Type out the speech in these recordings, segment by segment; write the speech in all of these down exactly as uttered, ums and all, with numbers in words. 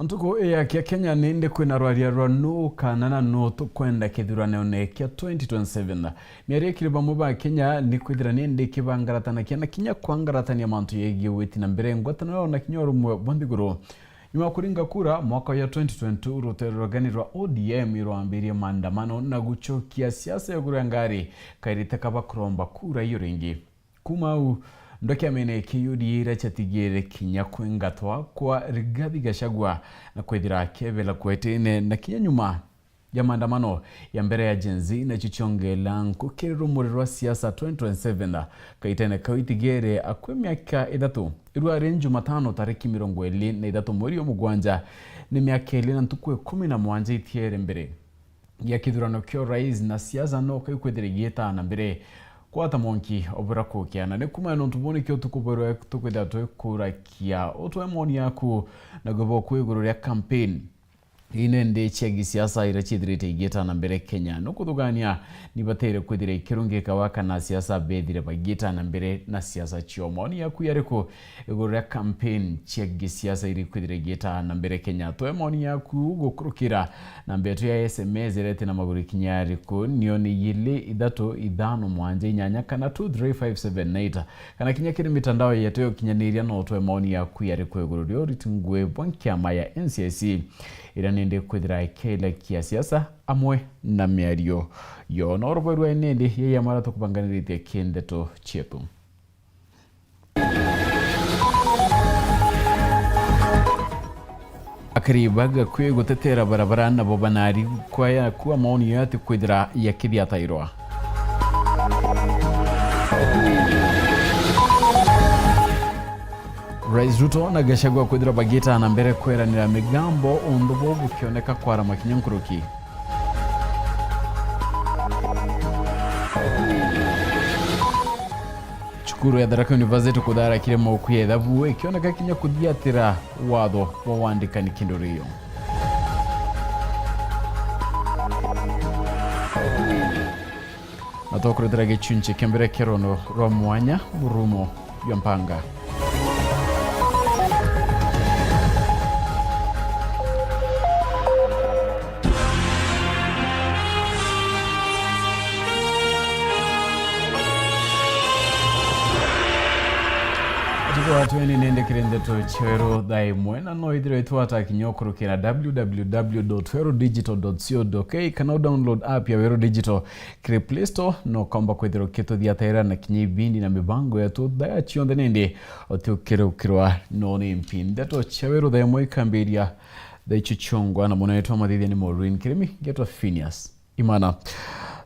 Ntuku ii ya kia Kenya nindi kwina rwaria rwa nuu kana na nuu tukwenda kithuranone kia twenty twenty-seven. Miario ikiri bamwe ba Kenya ni kwithira nindi ikibangaratanakia na kinya kwangaratania mantu yegie witi na mbere ngwataniro na kinya urumwe bwa nthiguru. Nyuma ya kuringa kura mwaka ya twenty twenty-two, rutere rwa ugeni rwa O D M irwambirie maandamano na gucokia siasa ya iguru ya ngari, kairite kaba kuromba kura iyo ringi. Kuuma au, ndokiamene kia U D A iria ciatigire kinya kwingatwa kwa Rigathi Gachagua na kwithira akebela kwetene na kinya nyuma ya maandamano ya mbere ya Gen Z, nacio ciongela nku kiri rumuri rwa siasa twenty twenty-seven. Kaitene kau itigere akui miaka ithatu, irwari Jumatano tariki mirongo iri na ithatu mweri wa mugwanja, ni miaka iri na ntuku ikumi na mwanja itiere mbere ya kithurano kia urais, na siasa no kau kwithira igiita na mbere kwata mwanki obura kukia. Na ni kuuma nontu buu nikio tukuberwe tukwithira twikurakia utwe maoni yaku na gwibwa ku iguru ria campaign. Ii nindi cia gisiasa iria ciithirite igiita na mbere Kenya. Nukuthugania ni batere kwithira ikirungika wa kana siasa bethire bagiita na mbere na siasa cio. Maoni yaku yariku iguru ria campaign cia gisiasa iri kwithira igiita na mbere Kenya? Twe maoni yaku gukurukira namba yetu ya S M S irete na maguru kinya yariku, nio ni ili ithatu ithano mwanja inyanya kana two three five seven eight, kana kinya kiri mitandao yetu ya ukinyaniria, no twe maoni yaku yariku iguru ria uriti ngui bwa nkiama ya N C I C iria nindi kwithira ikielekia siasa amwe na miario yo. No rubairwa nindi yeye amara tukubanganiritie kindeto cietu. Akari baga kwi gutetera barabara nabo banari kwaya kuwa maoni yati kwithira yakithiatairwa. Rais Ruto na Gachagua kwithira bagiita na mbere kweranira migambo undu buu bukioneka kwarama kinya nkuruki. Cukuru ya Tharaka University kutharakire mauku ya ithabu ikioneka kinya kuthiatira watho bwa wandikani kindu rio. Na twakuretera gichunchi kia mbere kia rono rwa mwanya, murumo jwa mpanga. Atuko atweni nende kiri ndeto cia Weru thaa imwe, na no ithirwe itwata kinya ukurukira w w w dot weru digital dot co dot k kana u download app ya Weru Digital kiri Play Store, no komba kwithirwa ukituthiataira na kinya ibindi na mibango yetu thaa cionthe nindi utiukirukirwa no ni mpi. Ndeto cia Weru thaa imwe ikambiria thaa icio ciongwa, na mwana wetu wa mathithia ni Maureen Kirimi, ngetwa Phineas Imana.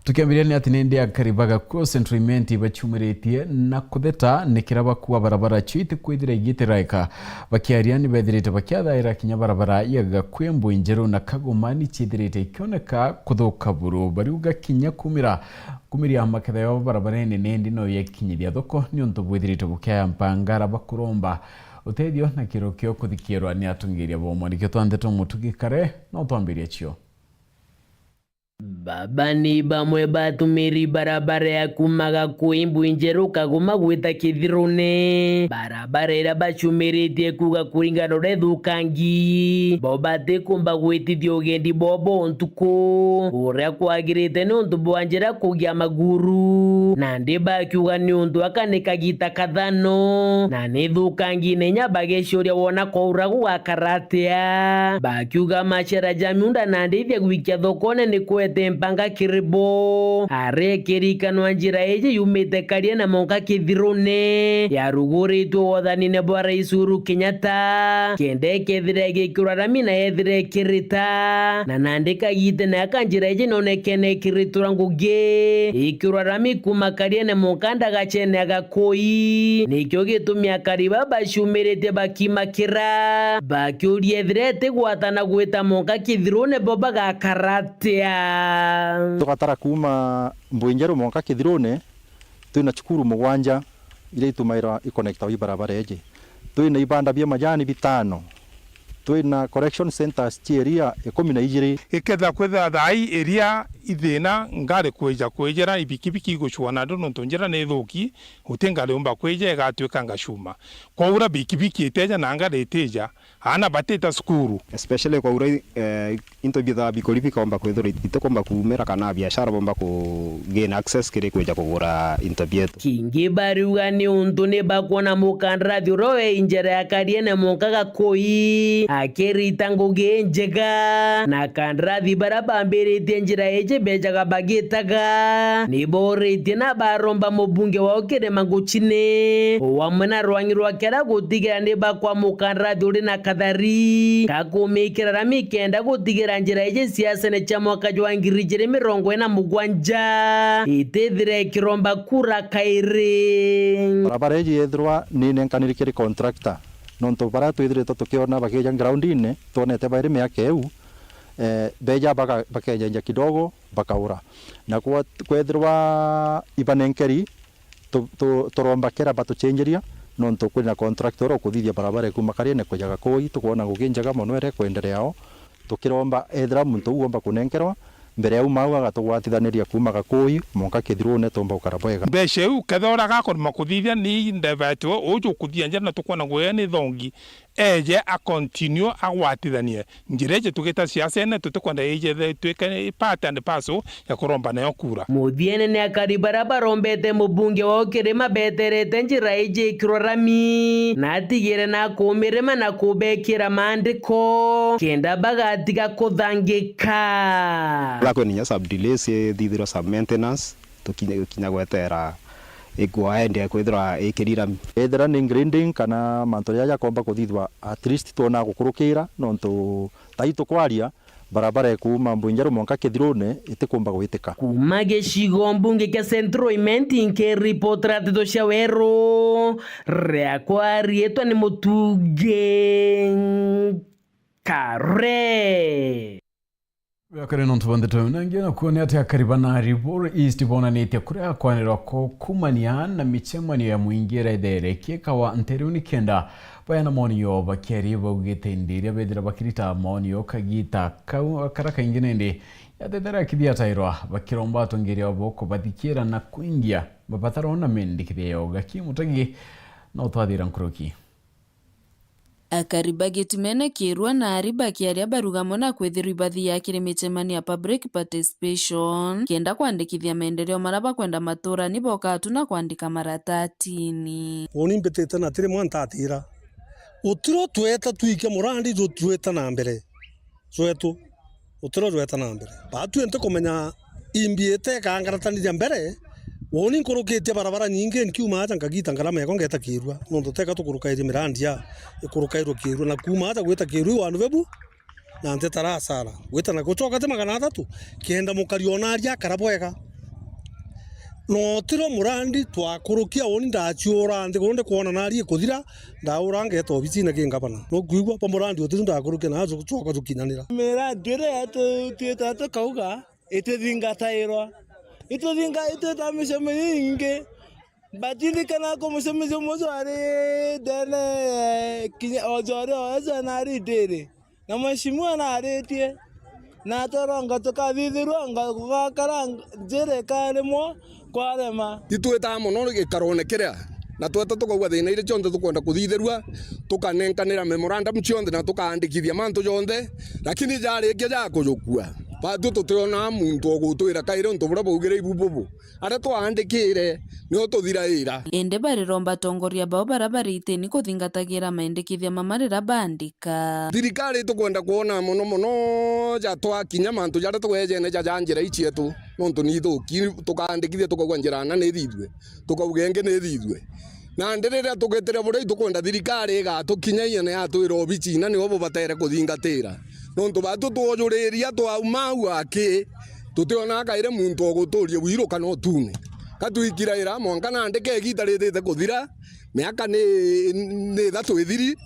Tukiambiria ni ati nindi akari ba Gakuo Central Imenti baciumiritie na kutheta nikira bakua barabara cio itikwithira igitiraika. Bakiaria ni bethirite bakiathaira kinya barabara ya Gakuo Mbui Njeru na Kagomani ciithirite ikioneka kuthuka buru. Bariuga kinya kumira kumiria maketha yao barabarene nindi no yekinyithia thoko niuntu bwithirite bukiaya mpangara bakuromba utethio na kiro kio kuthikirwa ni atungiria bo mwanikio twa ndeto Mutugi Kare no twambiria cio. Baba ni bamwe batumiri barabara ya kuuma Gakuo Mbui Njeru Kagoma gwita Kithirune. Barabara iria bacumiritie kuuga kuringana uria ithukangi, bo batikumba gwitithia ugendi bobo ntuku uria kwagirite niuntu bwa njira kugia maguru. Nandi bakiuga niuntu aka ni kagita kathano, na ni ithukangi na inya bageciuria wona kwaura gugakara atia. Bakiuga macera ja miunda na ndithia gwikia thokone ni kwete mpanga kiri bo. Arekirikanwa njira iji yumite Karia na monka Kithirune, yaruguritwe wothanine bwa Rais Uhuru Kenyatta, kenda ikethira igikirwa rami na yethira ikirita. Na nandi kagitene aka njira iji nonekene ikiritura ngugi, ikirwa rami kuuma Kariene monka ndagacene ya Gakui. Nikio gitumi akari baba baciumiritie bakimakira, bakiuria ethira itigwatana gwita monka Kithirune bo bagakara atia. Tugatara kuuma Mbui Njeru monka Kithirune, twina cukuru mugwanja iria itumairwa ikonektawa i barabara iji. Twina ibanda bia majani bitano. Twina collection centers cia iria ikumi na ijiri. Ikethira kwithira thaai iria Ithina ngari kwija kwijira, ibikibiki igucua nandi nontu njira ni ithuki, guti ngari yumba kwija igatwika ngacuma. Kwaura bikibiki itija na ngari itija, aana batita cukuru. Especially kwaura, eh, into biethaga bikuri bikaumba kwithirwa itikumba kuumira kana biashara bomba ku gain access kiri kwija kugura into bietu. Kingi bariuga ni untu ni bakwona mukandarathi uria wi njira ya Kariene mwanka Gakui akirita ngugi njega, na kandarathi baria bambiritie njira iji bejaga bagitaga ni boritie na baromba mubunge wao Kirima Nguchine, o amwe na rwangi rwa kiara gutigira ni bakwa mukandarathi uri na kathari ka kumikira rami kenda gutigira njira iji ciacene cia mwaka jwa ngiri ijiri mirongo ina mugwanja itithire ikiromba kura kairi. Barabara iji yethirwa ni nenkaniri kiri contractor, nontu baria twithiritwe tukiona bakija ground-ini, twonete bairi miaka iu, eh, beja baka-, bakejenja kidogo, bakaura. Na kwa-, kwethirwa ibanenkeri, tu-, tu-, turomba kira batuchenjeria, nontu kwina contractor uria ukuthithia barabara ikuma Kariene kuja Gakui, tukwona ngugi njega mono iria ikwenderea o. Tukiromba ethira muntu uu omba kunenkerwa, mbere ya uma au agatugwatithaniria kuuma Gakui mwanka Kithirune, tumba gukara bwega. Mbeca iu kethira uria agakurema kuthithia ni ndebetwe uju ukuthia njira na tukwona ngugi ni thongi, eje a continue agwatithanie. Njira iji tugita ciacene tutikwenda ije itwike part and parcel ya kuromba nayo kura. Muthiene ni akari baria barombete mubunge wao Kirima beterete njira iji ikirwa rami, na atigire na kumirima na kubekira maandiko kenda bagatiga kuthangika. Uria kwina inya sub delays ithithirwa sub maintenance, tukinya, tukinya gwetera ikwa ende kwithirwa ikiri rami. Ethira ni grading kana mantu jaja jakomba kuthithwa, at least twona gukurukira, nontu tai tukwaria, barabara ikuuma Mbwinjeru mwanka Kithirune itikumba gwitika. Kuuma gicigo mbunge kia Central Imenti, nkiripotera nteto cia weru, riakwa riitwa ni Mutungi Kare. Wia kare nontu bwa nteto iu, na nginya kuo ni ati akari ba Nari Buru East bonanitie kuria kwanirwa kukumania na micemanio ya mwingi iria ithere kiekawa nteriu ni kenda baeana maoni yo bakiaria baugite indi iria bethira bakirita maoni yo kagita kau, karia kaingi nindi yatethera kithia atairwa bakiromba atongeria abo kubathikira na kwingia mabataro na mendikithia yo. Gaki Mutagi no twathira nkuruki. Akari ba Gitimene Kirua Nari bakiaria baruga mono na kwithirwa ibathiaa kiri micemanio ya public participation kenda kwandikithia maendeleo maria bakwenda maturani boka tu na kwandika maratatini. Uuni mbitite na tiri mwa ntatira. Utiro tweta twikia murandi jutwita na mbere. Jwetu. Utiro jweta na mbere. Baatwi nti kumenya imbi ite ikangarataniria mbere, uuni nkurukitie barabara nyingi nkiuma aja nkagita ngarama yakwa ngeeta Kirua, nontu teka tukurukairie mirandi ya ikurukairwe Kirua, na kuuma aja gwita Kirua i wanu bebu, na ntetara asara. Gwita na gucoka ti magana athatu, kenda mukari ona aria akara bwega. Na utiro murandi twakurukia uuni ndaciura nthi, gundi kwona nari ikuthira, ndaura ngeeta obicine ki ngavana. Nukwigua, ba murandi utiro ndakurukia na acu coka jukinyanira. Mirandi iria yetu twita tukauga itithingatairwa. Ituthinga-, itwita micemanio ingi. Batirikana ku mucemanio umwe jwari ndene, kinya o jwari o eja nari ndiri. Na mheshimiwa naaritie, na atwirwa anga tukathithirua, anga gugakara njira ikarimwa kwarema. Itwitaa mono gikarone kiria, na tweta tukaugua thina iria cionthe tukwenda kuthithirua, tukanenkanira memorandum cionthe na tukaandikithia mantu jonthe, lakini jarikia ja kujukua, batwi tutiona muntu ugutwira kairi untu buria baugire ibu bubu. Aria twaandikire nio tuthiraira. Indi bariromba atongoria bao baria bari itini kuthingatagira maendekithia mama riria baandika. Thirikari tukwenda kwona mono mono ja twakinya mantu jaria twejene ja, ja njira icietu, nontu ni ithuki, tukaandikithia tukaugua njira na ni ithithue, tukauga ingi ni ithithue. Nandi riria tugitire buria itukwenda thirikari igatukinyia na yatwira obicina nio bubatere kuthingatira. Nontu batwi twojuriria twauma au aki, tutionaa kairi muntu uguturia wiru kana utune. Ka twikiraira mwanka nandi ka igiita ritite kuthira, miaka ni, ni ithatu ithiri,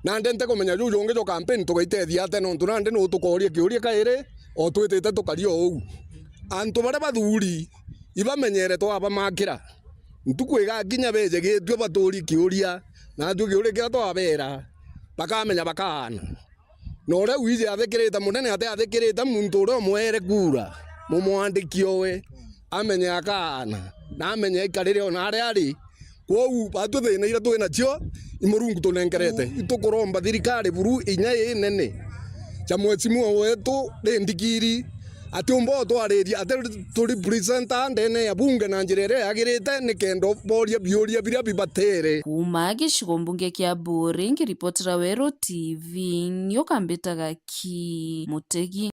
nandi ntikumenya juu jungi jwa kampeni tugaitethia atia, nontu nandi nu tukoria kiuria kairi, o twitite tukari o uu. Antu baria bathuri, ibamenyere twabamakira. Ntuku igakinya beje gitue baturie kiuria, natue kiuria kiria twabera, bakamenya bakaana. Na uria wiji athikirite munene ati athikirite muntu uria umwere kuura. Mumwandiki owe amenye akaana, na amenye aikarire ona aria ari. Kwou, batwi thina iria twi nacio, i Murungu tunenkerete. Mm. Itukuromba thirikari buru inya inene, ja mheshimiwa wetu, ri ndigiri, atiumba utwariria, ati turi presenter ndene ya bunge na njira iria yagirite, nikenda boria biuria biria bibatere. Kuuma gicigo mbunge kia Buuri, nkiripotera Weru T V, nio kambitaga ki Mutegi.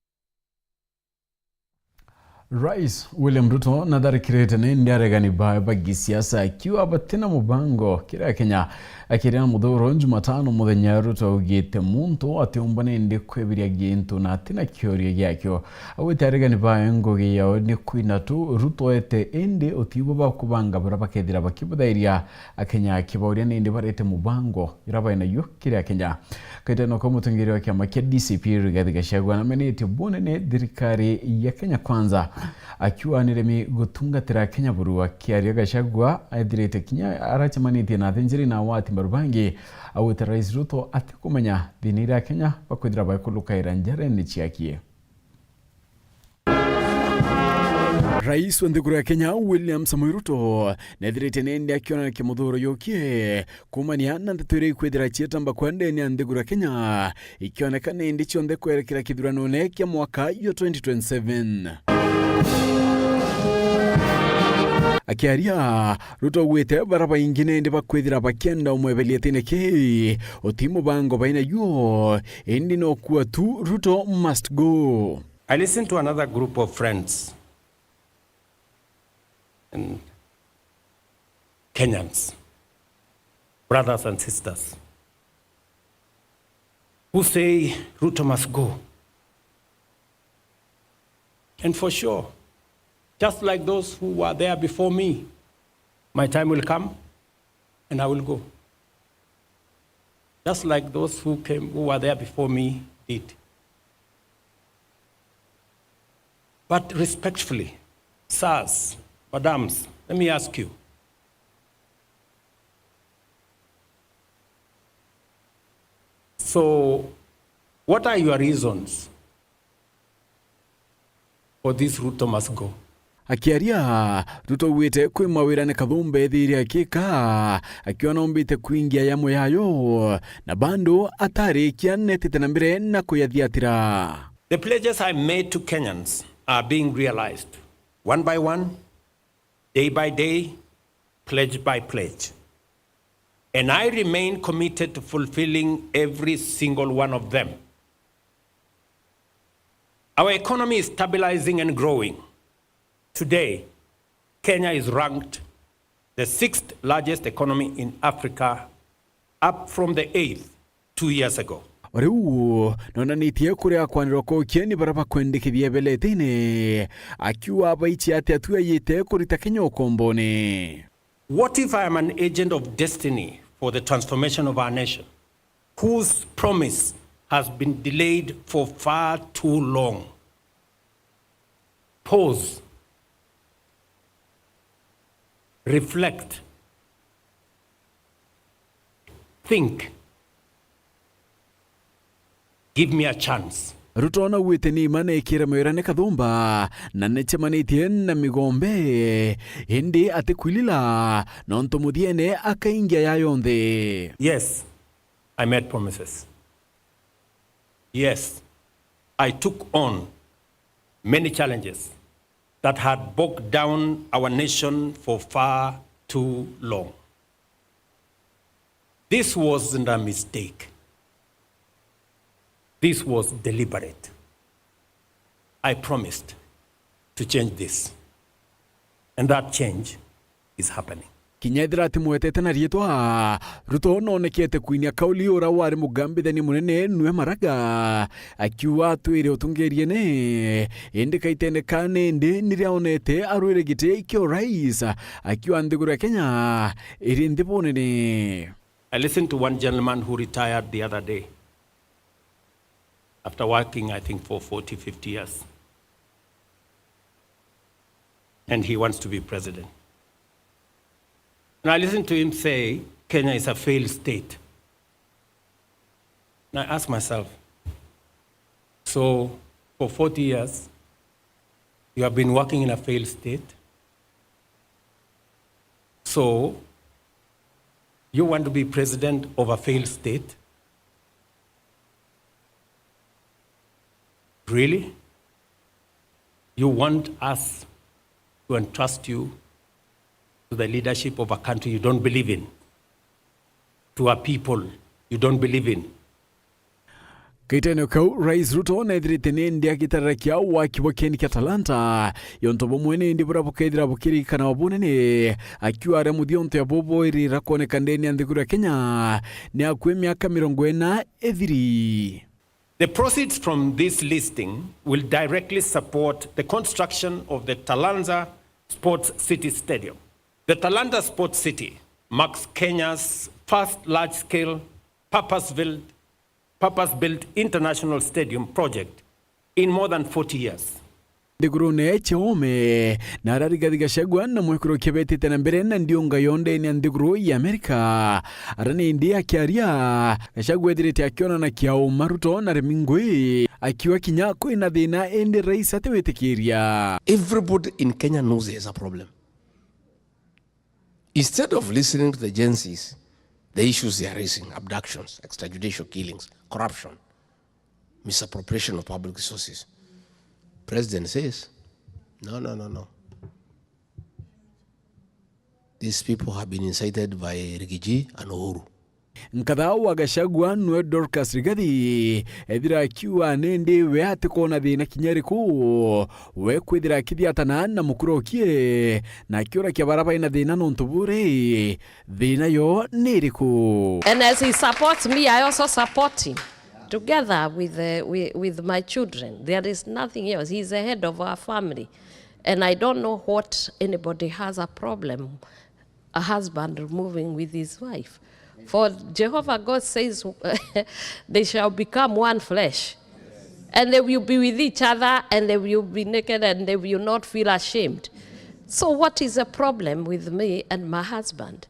Rais William Ruto natharikirite nindi aregani bawe ba gisiasa, akiuga batina mubango kiri Akenya. Akiaria na Muthuro Jumatano muthenya, Ruto augite muntu atiumba nindi kwibiria gintu na atina kioria giakio. Augite aregani bawe ngugi yao ni kwina tu Ruto ete, indi utibo bakubanga baria bakethira bakibuthairia Akenya, akibauria nindi barete mubango juria bai nayo kiri Akenya. Kaitano kau, mutongeria wa kiama kia D C P Rigathi Gachagua namenetie bunene thirikari ya Kenya Kwanza, akiuga niremi gutungatira Akenya buru. Akiaria, Gachagua ethirite kinya aracemanitie na athinjiri na awati mbaru bangi, augite Rais Ruto atikumenya thina iria Akenya bakwithira baikulukaira njarene ciakie. Rais wa nthiguru ya Kenya, William Samoei Ruto, nethirite nindi akionania kimuthuro yukie kumania na ndeto iria ikwithira cietamba kwa ndene ya nthiguru ya Kenya, ikioneka nindi cionthe kwerekera kithuranone kia mwaka jwa twenty twenty-seven. Akiaria, Ruto augite bara baingi nindi bakwithira bakienda umwebelia thina kii, uti mubango baina juo, indi no kuua tu Ruto must go. I listened to another group of friends and Kenyans, brothers and sisters, who say Ruto must go. And for sure, just like those who were there before me, my time will come and I will go. Just like those who came, who were there before me did. But respectfully, sirs, madams, let me ask you. So, what are your reasons for this Ruto must go? Akiaria, Ruto augite kwi mawira ni kathumba ethiire akika, akiona ombite kwingia yamo yayo, na bado atarikia netite na mbere na kuyathiatira. The pledges I made to Kenyans are being realized one by one, day by day, pledge by pledge. And I remain committed to fulfilling every single one of them. Our economy is stabilizing and growing. Today, Kenya is ranked the sixth largest economy in Africa, up from the eighth two years ago. O riu, nonanitie kuria kwanirwa kwa ukieni baria bakwendekithia ebeletene, akiuga abaici ati atu ayite kurita Kenya ukombone. What if I am an agent of destiny for the transformation of our nation, whose promise has been delayed for far too long? Pause. Reflect. Think. Give me a chance. Ruto naugite ni ima nekire mawira ni kathumba, na nicemanitie na migombe, indi atikwilila, nontu muthiene akaingia ya yonthe. Yes, I made promises. Yes, I took on many challenges that had bogged down our nation for far too long. This wasn't a mistake. This was deliberate. I promised to change this. And that change is happening. Kinya ethira atimwetete na riitwa, Ruto nonekete kwinia kauli uria wari mugambithania munene nue Maraga, akiuga atwire utungiriene, indi kaitendeka nindi niria onete arwire giti kia urais, akiuga nthiguru ya Kenya iri nthi bunene. I listened to one gentleman who retired the other day after working, I think, for forty, fifty years. And he wants to be president. And I listened to him say, "Kenya is a failed state." And I asked myself, "So, for forty years, You have been working in a failed state. So, you want to be president of a failed state? Really? You want us to entrust you to the leadership of a country you don't believe in, to a people you don't believe in? Kaitene kau, Rais Ruto neethirite nindi agitarira kiao waki bwa kieni kia Talanta, yonto bumwe nindi buria bukethira bukirikana o bunene, akiuga aria muthionto ya bubu irira kwoneka ndene ya nthiguru ya Kenya ni akui miaka mirongo ina ithiri. The proceeds from this listing will directly support the construction of the Talanta Sports City Stadium. The Talanta Sports City marks Kenya's first large-scale purpose-built, purpose-built international stadium project in more than forty years. Nthigurune cia ome, na ara Rigathi Gachagua na mwekuru kia betite na mbere na ndiunga yondene ya nthiguru ya Amerika. Ara nindi akiaria, Gachagua ethirite akionana kia uma Ruto na remi ngui, akiuga kinya kwina thina indi rais atiwitikiria. Everybody in Kenya knows there is a problem. Instead of listening to the Gen Zs, the issues they are raising, abductions, extrajudicial killings, corruption, misappropriation of public resources. President says, "No, no, no, no. These people have been incited by Rigiji and Uhuru." Nkatha wa Gachagua nwe Dorcas Rigathi, ethira akiuga nindi we atikwona thina kinya iriku, we kwithira akithiatana na mukurokie, na akiurakia bara baina thina nontu buri, thina yo ni iriku? And as he supports me, I also support him. Together with, uh, with, with my children, there is nothing else. He's the head of our family. And I don't know what anybody has a problem, a husband moving with his wife. For Jehovah God says, "They shall become one flesh." And they will be with each other, and they will be naked, and they will not feel ashamed. So what is the problem with me and my husband?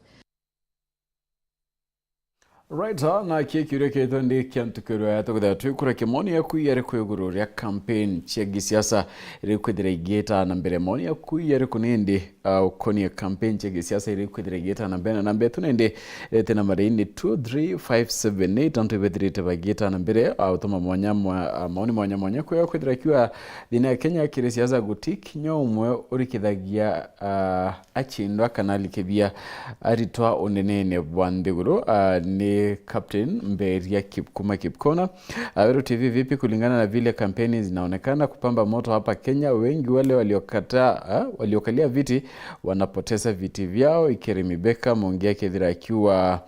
Right, ah, na kii kiuria kiitwa ndi kia ntukiro ya tukithira twikura kimoni yaku yari kwi iguru ria campaign cia gisiasa iri kwithira igiita na mbere. Moni yaku yari kunindi, ah, ukonie campaign cia gisiasa iri kwithira igiita na mbere. Na namba yetu nindi irete na mari ni two three five seven eight, antu ibethirite bagiita na mbere, ah, utuma mwanya mwa, ah, maoni mwanya mwanya kwia kwithira kiuga thina ya Kenya kiri siasa guti kinya umwe urikithagia, ah, acindwa kana alikithia aritwa unenene bwa nthiguru, ah, ni Captain Mberia Kip-, kuma Kipkona. Ah, Weru T V, vipi kulingana na vile kampeni zinaonekana kupamba moto hapa Kenya? Wengi wale waliokataa, ah, waliokalia viti wanapoteza viti vyao. Ikeri Mibeka Mongia kethira akiwa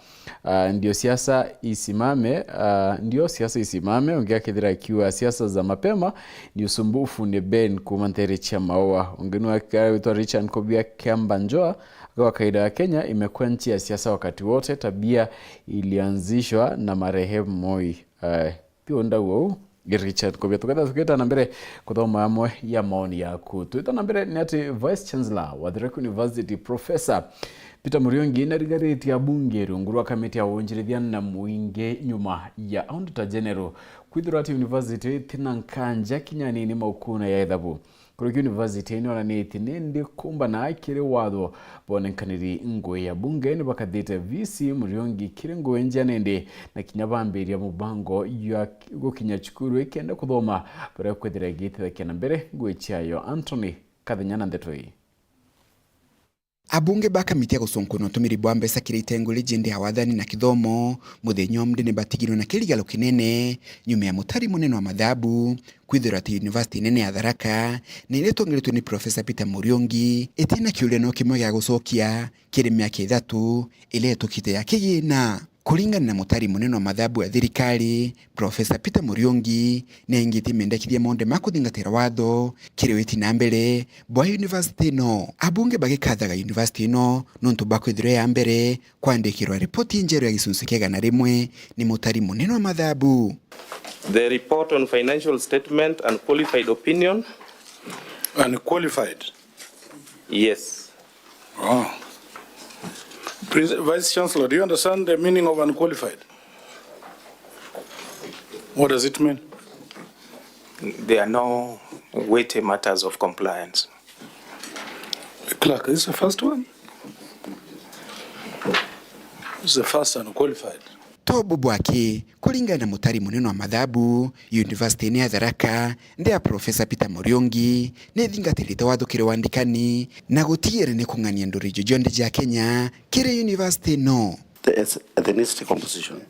Ah, ndio siasa isimame, ah, ndio siasa isimame. Ungi akethira akiuga siasa za mapema ni usumbufu, ni Ben kuma Ntere cia Maua. Ungi nwe akawitwa Richard Kobia Kiambanjoa, kwa kawaida ya Kenya imekuwa nchi ya siasa wakati wote, tabia ilianzishwa na marehemu Moi. Ah, ti undau uu. Richard Kobia, tuketha tukieta na mbere kuthoma amwe ya maoni yaku. Twita na mbere ni ati Vice Chancellor wa Tharaka University, Professor Peter Muriungi, narigaritie abunge rungu rwa kamiti ya wonjirithia na muingi nyuma ya Auditor General kwithirwa ati university itina nkanja kinya nini maukuna ya ithabu. Kuruki university nionanitie nindi kumbana kiri watho bwa unenkaniri ngui ya bunge ni bakathite V C Muriungi kiri ngui njia nindi na kinya bambiria mubango jwa gukinya cukuru ikenda kuthoma baria kwithira igitithakia na mbere ngui ciayo. Anthony Kathenya na ndeto ii. Abunge ba kamiti ya gucunkuna utumiri bwa mbeca kiri itengo rijindi ya wathani na kithomo, muthenya umwe ni batigirwe na kirigaro kinene nyuma ya mutari munene wa mathabu kwithirwa ati university nene ya Tharaka, na iria itongeretwe ni Professor Peter Muriungi, itina kiuria no kimwe gia gucokia kiri miaka ithatu iria itukite ya kigina. Kuringana na mutari munene wa mathabu ya thirikari, Professor Peter Muriungi, ni aingitie mendekithia monthe ma kuthingatira watho kiri witi na mbere bwa university ino. Abunge bagikathaga university ino nontu bwa kwithirwa ya mbere kwandikirwa ripoti njeru ya gicunci kia igana rimwe ni mutari munene wa mathabu. The report on financial statement and qualified opinion. Unqualified? Yes. Oh. Prince, Vice Chancellor, do you understand the meaning of unqualified? What does it mean? There are no weighty matters of compliance. Clerk, this is the first one. This is the first unqualified. Tobu bwaki, kuringana na mutari munene wa mathabu yunivasitini ya Tharaka, ndi ya Profesa Peter Muriungi, ni thingatirite wathukire wa ndikani na gutigira ni kung'ania nduri ijo jonthe ja Kenya kiri yunivasiti ino. The eth-, ethnicity composition.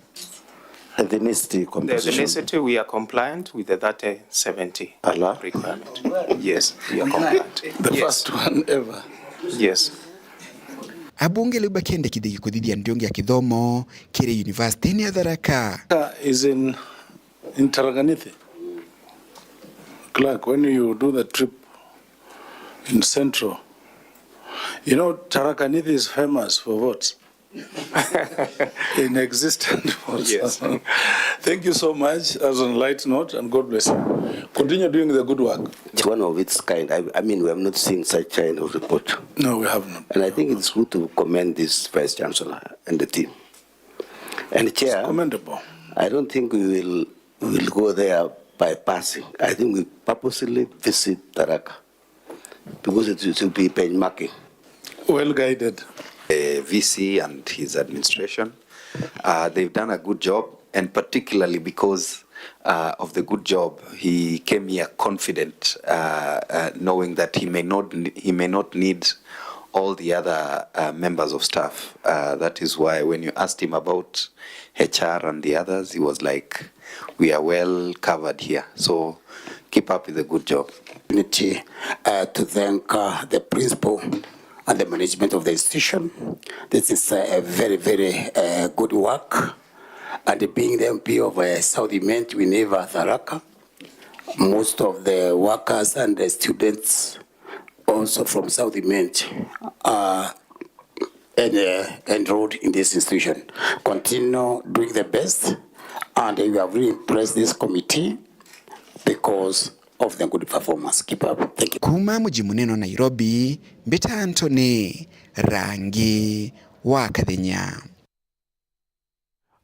Ethnicity The composition. Ethnicity, we are compliant with the thirty seventy Ala. Requirement. Yes, we are compliant. The Yes. First one ever. Yes. Abunge riu bakendekithiria kuthithia ndiungi ya kithomo kiri yunivasitini ya Tharaka. Is in, in Tharaka Nithi. Clerk, when you do the trip in Central, you know, Tharaka Nithi is famous for votes. Inexistent votes. Yes. Thank you so much. As on light note, and God bless you. Continue doing the good work. It's one of its kind. I, I mean, we have not seen such kind of report. No, we have not. And I think it's good to commend this Vice Chancellor and the team. And Chair, commendable. I don't think we will, we will go there by passing. I think we purposely visit Tharaka because it will be benchmarking. Well guided. Uh, V C and his administration, uh, they've done a good job, and particularly because uh, of the good job, he came here confident, uh, uh, knowing that he may not, he may not need all the other uh, members of staff. Uh, that is why when you asked him about H R and the others, he was like, "We are well covered here." So keep up with the good job. Opportunity, uh, to thank, uh, the principal and the management of the institution. This is, uh, a very, very, uh, good work. And being the M P of, uh, South Imenti, we neighbor Tharaka. Most of the workers and the students also from South Imenti are en-, uh, enrolled in this institution. Continue doing the best, and you have really impressed this committee because of the good performance. Keep up. Thank you. Kuuma muji munene wa Nairobi, mbita Anthony Rangi wa Kathenya.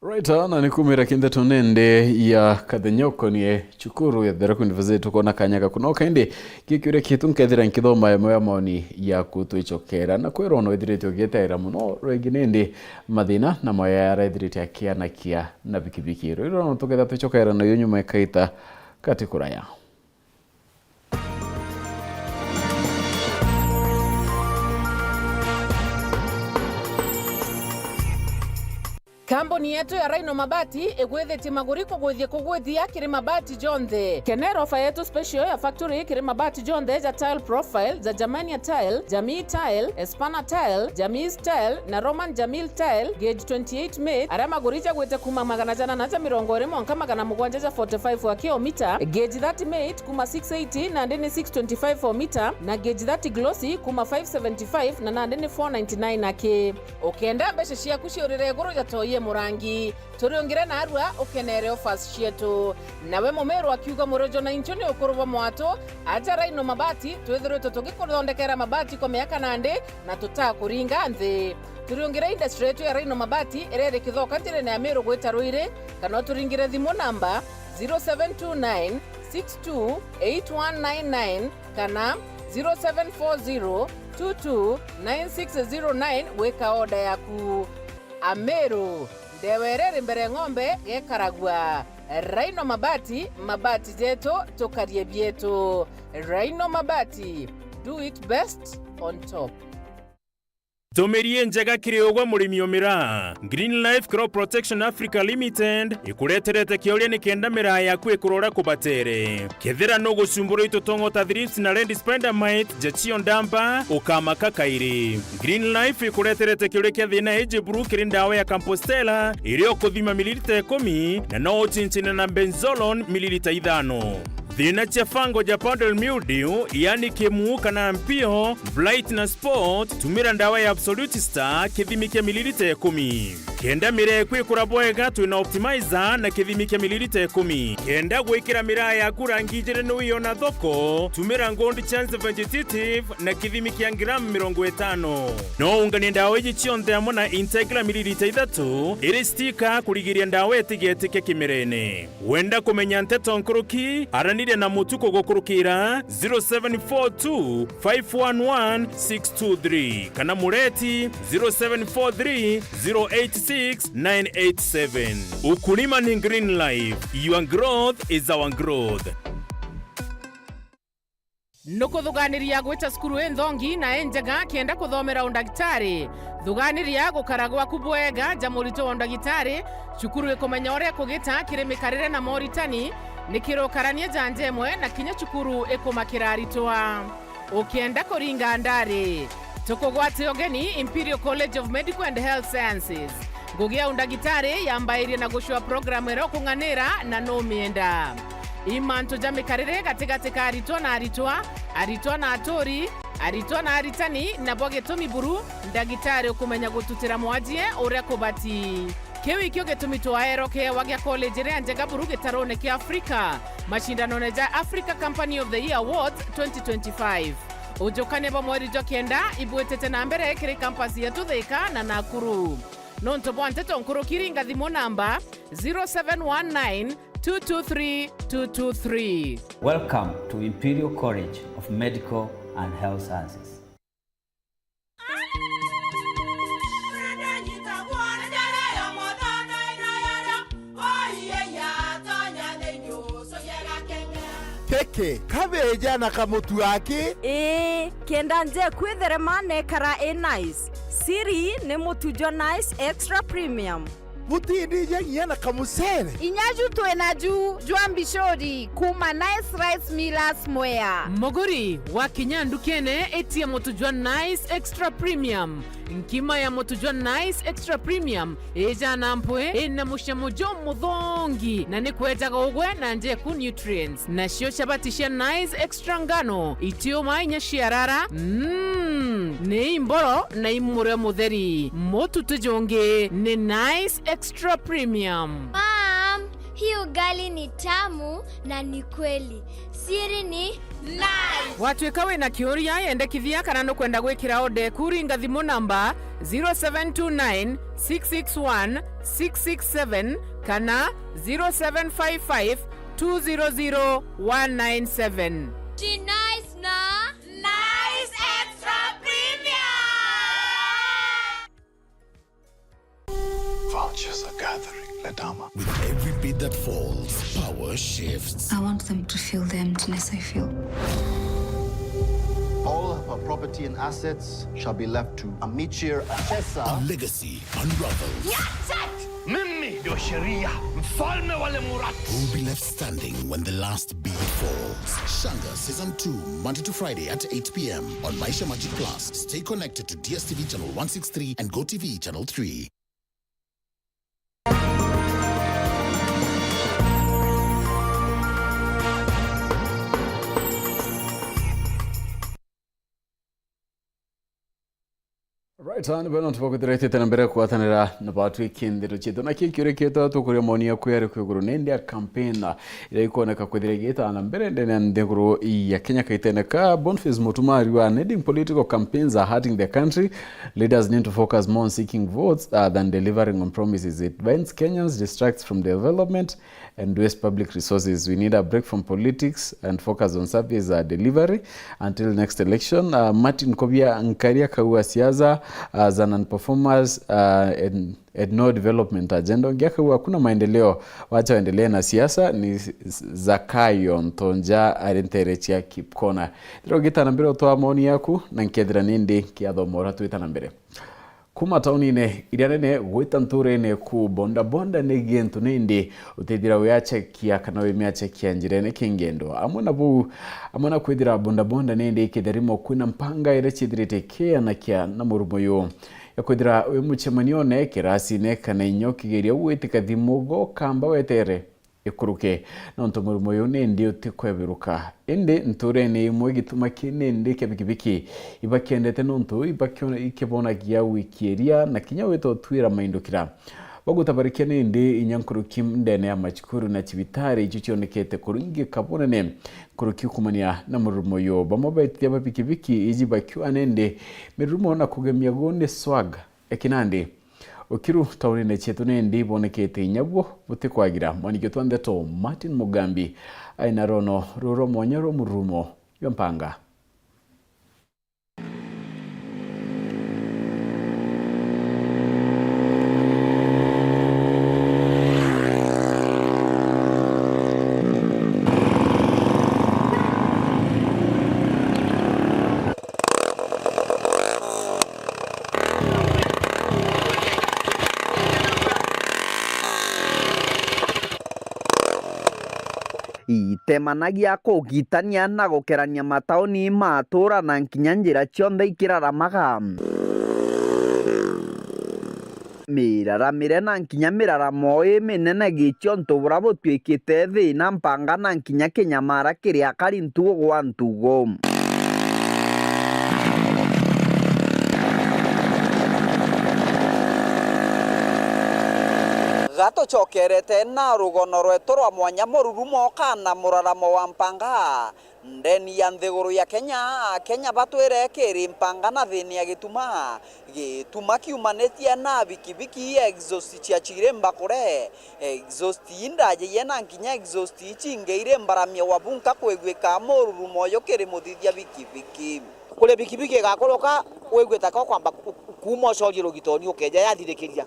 Right, na ni kumira kintheto nende ya Kathenya ukonie cukuru ya Tharaka University, tukona kanya gaku no kaindi gikiuria kitu nkethira nkithoma imwe ya maoni yaku twicokera. Na kwirwo no ithirite ugitaira muno rwingi nindi mathina na moya yaraithirite akianakia na bikibiki. Rwiro no tuketha twicokera nayo nyuma ikaita kati kuraya. Kambuni yetu ya Rhino Mabati igwithitie maguri kugwithia kugwithia kiri mabati jonthe. Kenera ofa yetu special ya factory kiri mabati jonthe ja tile profile, ja Germania tile, Jamii tile, Espana tile, Jamii tile na Roman Jamil tile, gauge twenty-eight mate, aria maguri jagwite kuma magana jana na ja mirongo iri mwanka magana mugwanja ja forty-five wa kilomita, gauge thirty mate kuma six eighty nandi ni six twenty-five o mita, na gauge thirty glossy kuma five seventy-five na nandi ni four ninety-nine aki. Ukenda mbeca ciaku ciurire iguru ja toi e murangi, turiungire narua ukenere offers cietu. Nawe mumiru akiuga murojo na inchu ni ukuru bwa mwatu, aja Rhino Mabati, twithiritwe tugikuthondekera mabati kwa miaka nandi na tutakuringa nthi. Turiungire industry yetu ya Rhino Mabati iria iri Kithoka njirene ya Miru gwita Ruiri, kana uturingire thimu namba zero seven two nine six two eight one nine nine kana zero seven four zero two two nine six zero nine gwika order yaku. Amiru, ndewa iria iri mbere ng'ombe gekaragua. Rhino Mabati, mabati jetu, tukarie bietu. Rhino Mabati, do it best on top. Ntumiri injega kiri ugwe murimi umira. Green Life Crop Protection Africa Limited ikureterete kiuria nikenda miraa yaku ikurora kubatere. Kethira nugucumburwa i tutongo ta thrips na red spider mite, ja cio ndamba, ukamaka kairi. Green Life ikureterete kiuria kia thina iji buru kiri ndawa ya Campostella, iria ukuthima mililita ikumi, na no ucinchine na benzolone mililita ithano. Thina cia fungal ja powdery mildew, yani kimu kana mpio, blight na spot, tumira ndawa ya Absolute Star, kithimi kia mililita ikumi. Kenda miraa eku ikura bwega, twina optimizer na kithimi kia mililita ikumi. Kenda gwikira miraa yaku rangi ijiri ni wiona thoko, tumira Gold Chance Vegetative na kithimi kia gramu mirongo itano. No unganie ndawa iji cionthe amwe na Integra mililita ithatu iri stika kurigiria ndawa itigetike kimirene. Wenda kumenya nteto nkuruki? Araniria na Mutuku gukurukira zero seven four two five one one six two three kana Mureti zero seven four three zero eight six nine eight seven. Ukulima ni Green Life. Your growth is our growth. Nukuthuganiria gwita cukuru inthongi na injega kenda kuthomera undagitari? Thuganiria gukara gwaku bwega ja murito wa undagitari. Cukuru ikumenya uria kugita kiri mikarire na moritani, nikirukarania ja nja imwe, na kinya cukuru ikumakira aritwa. Ukienda kuringa ndari, tukugwate ugeni Imperial College of Medical and Health Sciences. Ngugi ya undagitari yambairie na gucua programu iria ukung'anira na numienda. I mantu ja mikarire gatigati ka aritwa na aritwa, aritwa na aturi, aritwa na aritani, nabo gitumi buru ndagitari ukumenya gututira mwajie uria kubati. Kiu ikio gitumi twaerokewa gia college iria njega buru gitarone kia Africa, macindanone ja Africa Company of the Year Awards twenty twenty-five. Ujukania bwa mweri jwa kenda ibwitite na mbere kiri campus yetu Thika na Nakuru. Nontu bwa nteto nkuruki, ringa thimu namba zero seven one nine two two three two two three. Welcome to Imperial College of Medical and Health Sciences. Kiki, kabeja na kamutu aki? Ii, kenda nje kwitherema nekara i nice. Siri ni mutu jwa Nice Extra Premium. Butindija nginya na kamucere. Inya ju twina ju jwa mbicuri kuma Nice Rice Millers Mwea. Muguri, wakinya ndukene, itia mutu jwa Nice Extra Premium. Nkima ya mutu jwa Nice Extra Premium ijana mpwi, ina mucamo jumuthongi, na ni kwejaga ugwe na njeku nutrients. Nacio chabati cia Nice Extra ngano, itiuma inya ciarara, mm, ni imboro na imurio mutheri. Mutu ti jungi, ni Nice Extra Premium. Mom, hii ugali ni tamu na ni kweli. Siri ni Nice. Watuika wina kiuria, yendekithia kana nukwenda gwikira order eku, ringa thimu namba zero seven two nine six six one six six seven kana zero seven five five two zero zero one nine seven. Ji Nice na Nice Extra Premium. Vultures are gathering, Ledama. With every beat that falls, power shifts. I want them to feel the emptiness I feel. All of her property and assets shall be left to Amichir Achesa. A legacy unravels. Mimi ndio sheria, mfalme wa Lemurati. Who will be left standing when the last beat falls? Shanga Season two, Monday to Friday at eight p.m. on Maisha Magic Plus. Stay connected to D S T V channel one six three and Go T V channel three. Right, and beno tubakwithira itite na mbere kugwatanira na batwi kinthiro cietu. Na kii kiuria kietu tukuria maoni yaku yari kwi iguru nindi ya campaign iria ikwoneka kwithira igita na mbere ndene ya nthiguru ya Kenya kaitene ka Boniface Mutumari wa Needing political campaigns are hurting the country. Leaders need to focus more on seeking votes, uh, than delivering on promises. It binds Kenyans, distracts from development, and waste public resources. We need a break from politics and focus on service, uh, delivery until next election. Uh, Martin Kobia Nkari akauga siasa, uh, za non-performers, uh, and, and no development agenda. Ungi akauga hakuna maendeleo, wacha waendelee na siasa, ni s-, s-, Zakayo Ntonja ari ntere cia Kipkona. Riro gita na mbere utwaa maoni yaku, na nkethira nindi nkiathoma uria twita na mbere. Kuma taunine iria nene gwita nturene ku, bondabonda ni gintu nindi utithira wiachekia kana wimiachekia njirene kingendo. Amwe na buu, amwe na kwithira bondabonda nindi ikitharimo kwina mpanga iria ciithirite ikianakia na murumo uyu ya kwithira wi mucemanione, kirasine kana inya ukigeria gwitika thimu gokamba wetere. ikuruke, nontu murimo uyu nindi utikwebiruka. Indi nturene imwe gituma ki nindi kia bikibiki ibakendete, nontu ibakio-, ikibonagia wikieria na kinya wita utwira maindukira. Bagutabarikia nindi inya nkuruki ndene ya macukuru na cibitari, icio cionekete kuringika bunene nkuruki kumania na murimo uyu. Bamwe betithia ba bikibiki iji bakiuga nindi mirumo na kugemia gu ni swag. Eki nandi, ukiru taunine cietu nindi ibonekete inya buo butikwagira. Mwaniki twa ndeto Martin Mugambi aina rono ruru rwa mwanya rwa murumo jwa mpanga. Itemanagia kugitania na gukerania matauni ma atuura na nkinya njira cionthe ikiraramaga. Miraramire na nkinya miraramo iminene giciontu bura butwikite thina mpanga na nkinya kinyamara kiri akari ntugo gwa ntugo. Gatucokerete na rugono rwetu rwa mwanya mururumo kana muraramo wa mpanga. Ndeni ya nthiguru ya Kenya, Akenya batwire kiri mpanga na thini ya gituma. Gituma kiumanitie na bikibiki exhaust cia chire mbakure. Exhaust indaje yena nkinya exhaust icinge iri mbaramia wa bunka kwigwika mururumo uyu kiri muthithia bikibiki. Kuri bikibiki igakuruka, wigwita ka kwamba ku-, kuuma ucorie rugitoni ukeja yathirikiria.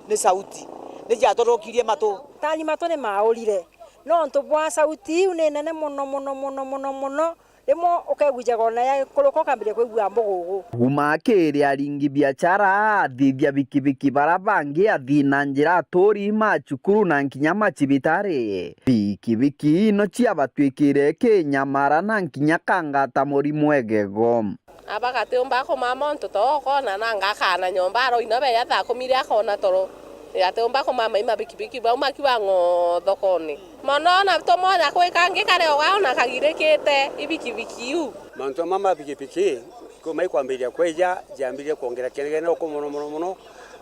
Ni sauti. Ni ciatorokirie matu. Tani matu ni maurire. Nontu bwa sauti iu ni nene mono, mono, mono, mono, mono. Rimwe ukegujaga ona ya kuruka ukambiria kwigua mbugugu. Kuuma kiri aringi biachara, athithia bikibiki bara bangi, athii na njira, aturi, macukuru na nkinya macibitari. Bikibiki ino ciabatwikire kinyamara na nkinya kangata murimu egego. Aba gatiumba kumama untu tokona na ngakana nyomba aro ino beya thaa kumi ria kona toro. Gatiumba kumama ima bikibiki bau makiwa ng'o thokoni. Mono na tumonya kwi kangi kare oga ona kagirikite ibikibiki iu. Mantu ama ma bikibiki kuma ikwambiria kweja, jiambirie kwongera kenegene uku mono, mono, mono.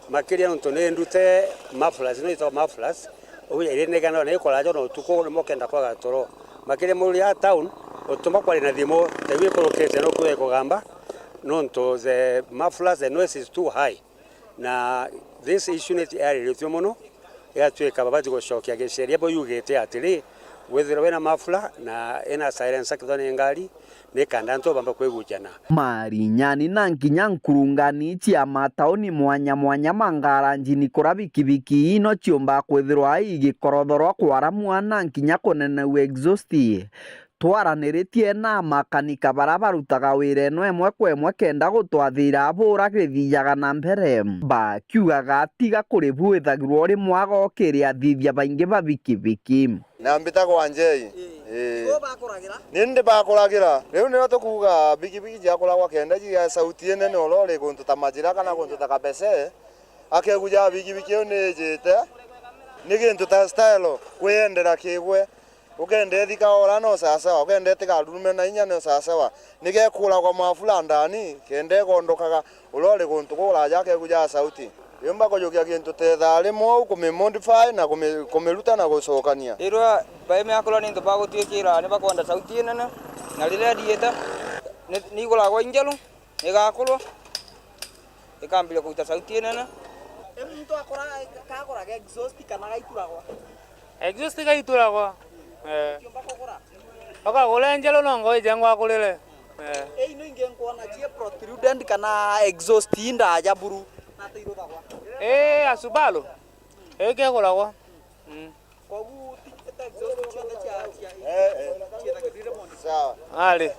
Makiria nontu ni ndute mufflers, no itagwa mufflers. Uja irinegana na ikora jo na utuku, rimo kenda kwaga toro. Makiria muri a town, utuma kwari na thimu, ta iu ikurukite no kuya ikugamba, nontu the mufflers, the noise is too high. Na this issue ni yariritue mono, igatuika babati gucokia giceria bo yugite atiri, withirwe wina muffler na ina silencer kithwa ni ngari, ni kanda antu bamba kwigujana. Marinyani na nkinya nkurungani cia matauni mwanya mwanya ma ngaranjini kura bikibiki ino ciumba kwithirwa igikorothorwa kwaramua na nkinya kuneneu exhaust. Twaraniritie na makanika bara barutaga wira ino imwe kwa imwe kenda gutwathira bura githijaga na mbere. Bakiugaga tiga kuri bwithagirwa uri mwago kiri athithia baingi ba bikibiki. Na mbitagwa Njei. Ii. Ii. Igo bakuragira? Ni ndi bakuragira. Riu nirio tukuuga bikibiki ciakuragwa kenda cigia sauti inene o lori guntu ta Majira kana guntu ta Kabese, akeguja bikibiki iu ni ijite. Ni gintu ta style, kwiyendera kigwe. Ukenda ithika ora no sasawa, ukenda itigarurume na inya no sasawa. Ni gekuragwa mafura ndani, kenda igondokaga. Uria uri guntu kuraja akeguja sauti. Yumba kujukia gintu ta ithaa rimwe uu, kumimodify na kumi-, kumiruta na gucokania. Rirwa baimea kurwa ni into bagutwikira, ni bakwenda sauti inene, na riria ithiite, ni, ni iguragwa injeru, igakurwa, ikambiria kuruta sauti inene. Muntu akora, kaguraga exhaust kana gaituragwa? Exhaust gaituragwa. Eh. Ukagura injeru no ngo ije ngwakurire. Eh. Ii, ino ingi nkwona cie protruded kana exhaust ii ndaja buru. Nata iruthagwa? Ii, a Subaru. Ii, keguragwa. Mm. Kogu ti, ti exhaust cionthe cia, cia, eh, eh, ciethagirire mondi. Sawa. Ari.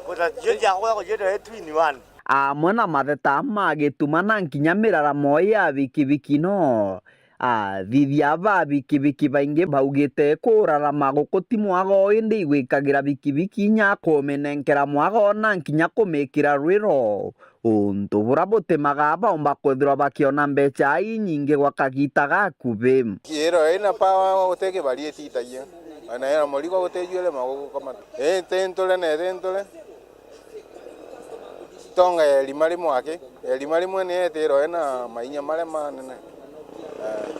Guta cio cia kuya kucieta ii two in one. Amwe na matheta ma gituma na nkinya miraramo ya bikibiki no Athithia ba bikibiki baingi baugite kurarama guku ti mwago, indi igwikagira bikibiki inya kuminenkera mwago na nkinya kumikira rwiro. Untu bura butimaga baumba kwithirwa bakiona mbeca inyingi gwa kagita gakuvi. Iro ina power guti kibari ititagia, ona ina murigo guti juire magugu kamata. Ii, ti nture na iti nture. Tonga ya irima rimwe aki, ya irima rimwe ni etiro ina mainya maria manene. Eh.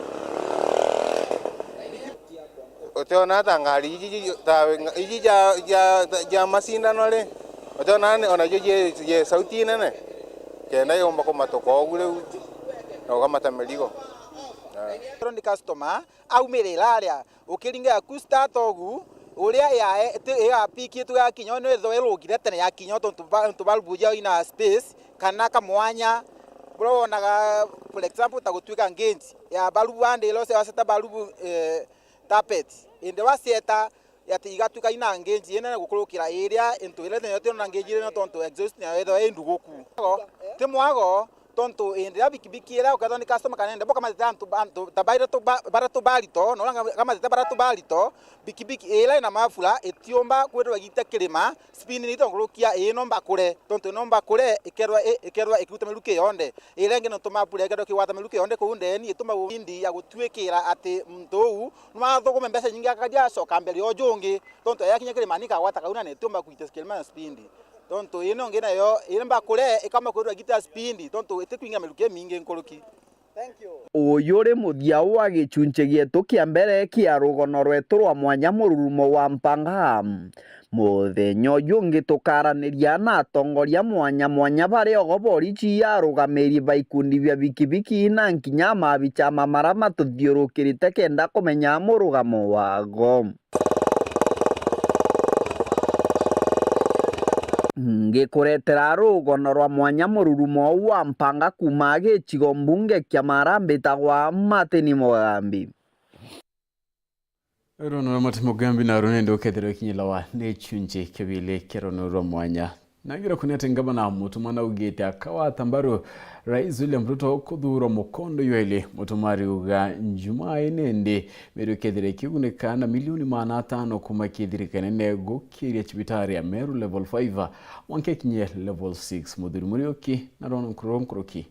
Utiona ta ngari iji, iji, ta, iji ja, ja, ja macindano ri, utiona ni, ona jo je, je sauti inene, kenda yomba kumatuka ugu riu, na ukamata mirigo. Eh. Ethirwa ni customer, aumirira aria, ukiringa yaku start ugu, uria ya, ti, ya piki tu yakinya, ni wethirwa irugire tene yakinya, tontu ba, tontu balbu jao ina space, kana kamwanya, buria wonaga, for example, ta gutuika ngenji ya balbu andiro, se waseta balbu, eh, tapeti. Indi wasieta, ati igatuika ina ngenji inene gukurukira iria into iria nene, tirona ngenji inene tontu exhaust nayo ethirwa i nduguku. Ti mwago, tontu indi iria bikibiki iria ukethirwa ni customer kana ende, bo kamatete antu, antu ta baria tu ba-, baria tubarito, na uria kamatete baria tubarito, bikibiki iria ina mafura itiumba kwithirwa igita kirima, speed ni itongurukia, ii nomba kure, tontu nomba kure, ikerwa i-, ikerwa ikiruta miruki yonthe. Iria ingi nontu mapura ikerwa ikigwata miruki yonthe kuu ndeni, ituma indi ya gutuikira ati muntu uu no athugume mbeca nyingi akaja acoka mbere o jungi, tontu yakinya kirimani ikagwata kauna na itiumba kuita kirimani na speed. Tontu ino ingi nayo, iri mbakure, ikamba kwithirwa igita speed, tontu itikwinga miruki imingi nkuruki. Uyu uri muthia wa gichunchi gietu kia mbere kia rugono rwetu rwa mwanya mururumo wa Mpanga. Muthenya uyu ungi tukaraniria na atongoria mwanya mwanya, baria ogo boriji, arugamiri ba ikundi bia bikibiki na nkinya mabichama maria matuthiurukirite kenda kumenya murugamo wago. Ngikuretera rugono rwa mwanya mururumo wa Mpanga kuuma gicigo mbunge kia Maara, mbitagwa Martin Mugambi. Rugono rwa Martin Mugambi na runende ukethirwa ikinyilwa ni chunchi kibili kia rugono rwa mwanya. Na ngira kunia ati ngavana Mutuma naugite akawata mbaru Rais William Ruto kuthuurwa mukondo jwa iri. Mutuma ariuga Njumaa ii nindi Meru ikethira ikigunika na milioni maana atano kuuma kiri thirikari nene gukiria cibitari ya Meru level five mwanka ikinye level six. Muthuri Muriuki na Ron Nkuruki.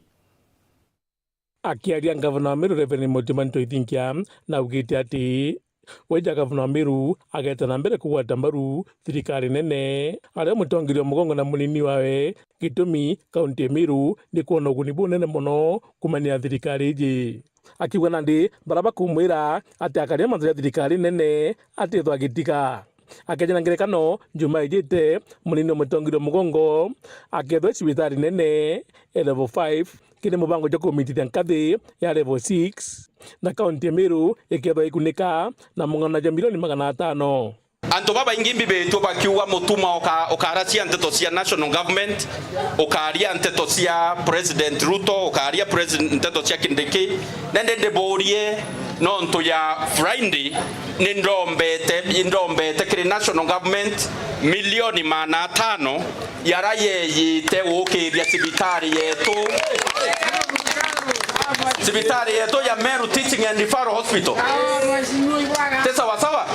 Akiaria, ngavana wa Meru Reverend Mutuma Ntoithinkia naugite ati we ja ngavana wa Meru ageeta na mbere kugwata mbaru thirikari nene, aria mutongeria wa mugongo na munini wawe, gitumi kaunti ya Meru ni kwona uguni bunene mono kuumania na thirikari iji. Akiuga nandi baria bakumwira ati akaria mantu ja thirikari nene atithwa agitiga. Akeja na ngerekano, Njumaa ijite, munini wa mutongeria wa mugongo akethwa cibitari nene ya level five kiri mubango jwa kumitithia nkathi ya level six, na kaunti ya Meru ikethwa ikunika na mung'ana jwa milioni magana atano. Antu babaingi mbibitwe bakiuga Mutuma uka-, ukaracia nteto cia national government, ukaria nteto cia President Ruto, ukaria president, nteto cia Kindiki. Nende ndiburie nontu ya Friday, ni ndombete, ndombete kiri national government milioni maana atano yara yeyite gukiria cibitari yetu, cibitari yetu ya Meru Teaching and Referral Hospital. Ti sawa sawa?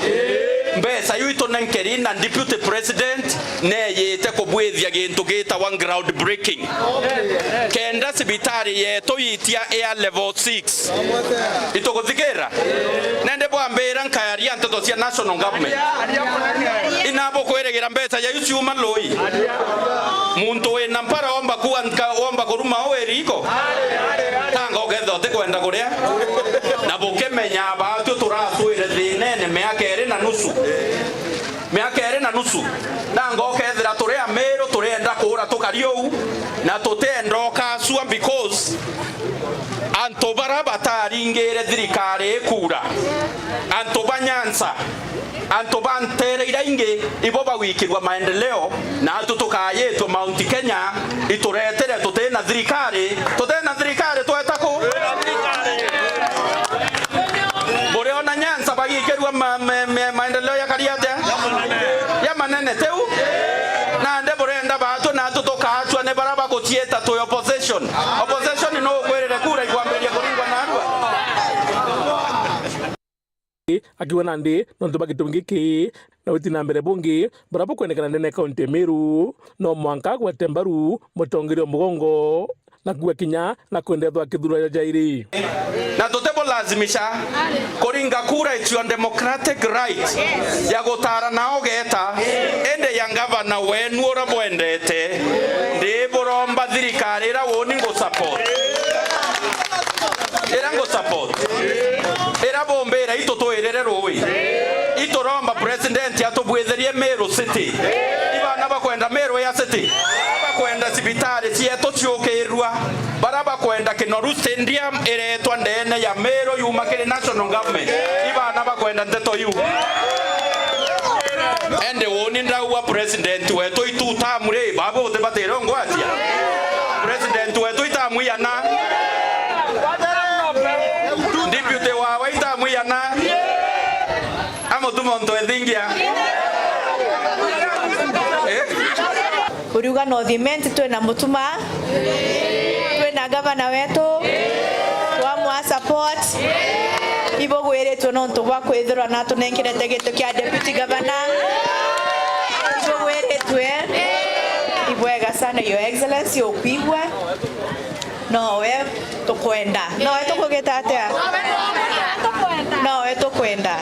Mbeca iu itunenkeri na Deputy President neyite kubwithia gintu gitawa ground breaking. Kenda cibitari yetu itia air level six. Ituguthikira? Nende bwambira nkayaria nteto cia national government. Inabukwirigira mbeca ya iu ciuma lui. Muntu wina mpara omba kuwa nka-, omba kuruma o iriko. Tanga ukethira utikwenda kuria. Na bukimenya batwi turaswire thinene miaka iri na nusu. Miaka iri na nusu. Nanga ukethira turi Amiru, turienda kuura tukari uu, na tutenda ukasua because antu bara bataringire thirikari ikura, antu ba Nyanza, antu ba nteere iria ingi, ibo bagwikirua maendeleo, na atu tukayitwe Mount Kenya ituretere tutina thirikari, tutina thirikari tweta ku? Buriona Nyanza bagikirua ma-, me-, me-, maendeleo yakari atia? Ya manene tiu? Nande burenda batwe na atu tukacwa ni bara baguciita twi opposition. Opposition no ukwirire kura ikwambiriria kuringwa narua. Akiuga nandi nontu bwa gitumi giki na witi na mbere bungi buria bukwendekana ndene ya kaunti ya Meru, no mwanka agwete mbaru mutongeria o mugongo, na kuga kinya na kwendethwa kithurwa ja jairi. Na tutibulazimisha kuringa kura, it's your democratic right ya gutara na ugeta, indi ya ngavana wenu uria bwendete, ndiburomba thirikari ira uni ngusupport. Ira ngusupport. Ira bumbira itu twirire rui. Ituromba president atubwithirie Meru City. Ibana bakwenda Meru ya City. Bakwenda cibitari cietu ciukirua. Bara bakwenda Kinoru Stadium iretwa ndene ya Meru yuma kiri national government. Ibana bakwenda nteto iu. Ende woni ndaua president wetu itu tamu ri, babu utibatire ungwatia. President wetu itamu iana. Deputy wawe itamu iana. Amutuma untu ethingia. Eh? Uriuga North Imenti twina Mutuma, twina gavana wetu, twamwa support. Ibugwiritwe nontu bwa kwithirwa natunenkerete giti kia deputy governor. Ibugwiritwe. Ibwega sana, Your Excellency, ukwigua. Nowe tukwenda. Nowe tukugita atia? Nowe tukwenda.